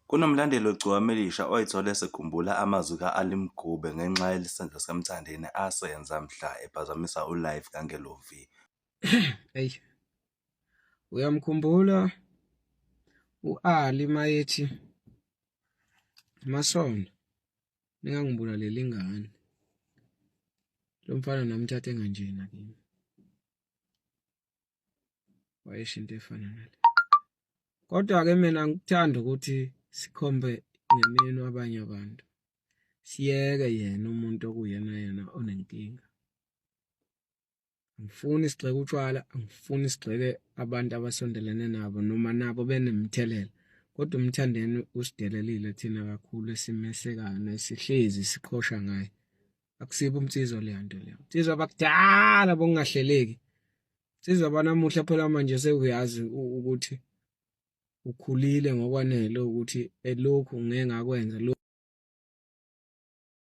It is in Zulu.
Kunomlandeli weGcokama Elisha oy'thole esekhumbula amazwi ka-Ali Mgube ngenxa yesenzo sikaMthandeni asenza mhla ephazamisa u-live kaNgelo V. Eyi, uyamkhumbula u-Ali mayethi Masondo ningangibulaleli ingane. Lo mfana namthatha enganjena kimi. Wayesho into efana nale. Kodwa-ke mina ngikuthanda ukuthi sikhombe ngeminwe abanye abantu. Siyeke yena umuntu okuyena yena onenkinga. Angifuni sigxeke utshwala, angifuni sigxeke abantu abasondelene nabo noma nabo benemthelela. Kodwa uMthandeni usidelelile thina kakhulu esimesekayo nesihlezi siqhosha ngaye. Akusibo umnsizwa leya nto leyo. Insizwa bakudala bokungahleleki. Insizwa banamuhla phela manje sewuyazi ukuthi ukhulile ngokwanele ukuthi elokhu ngeke ngakwenza.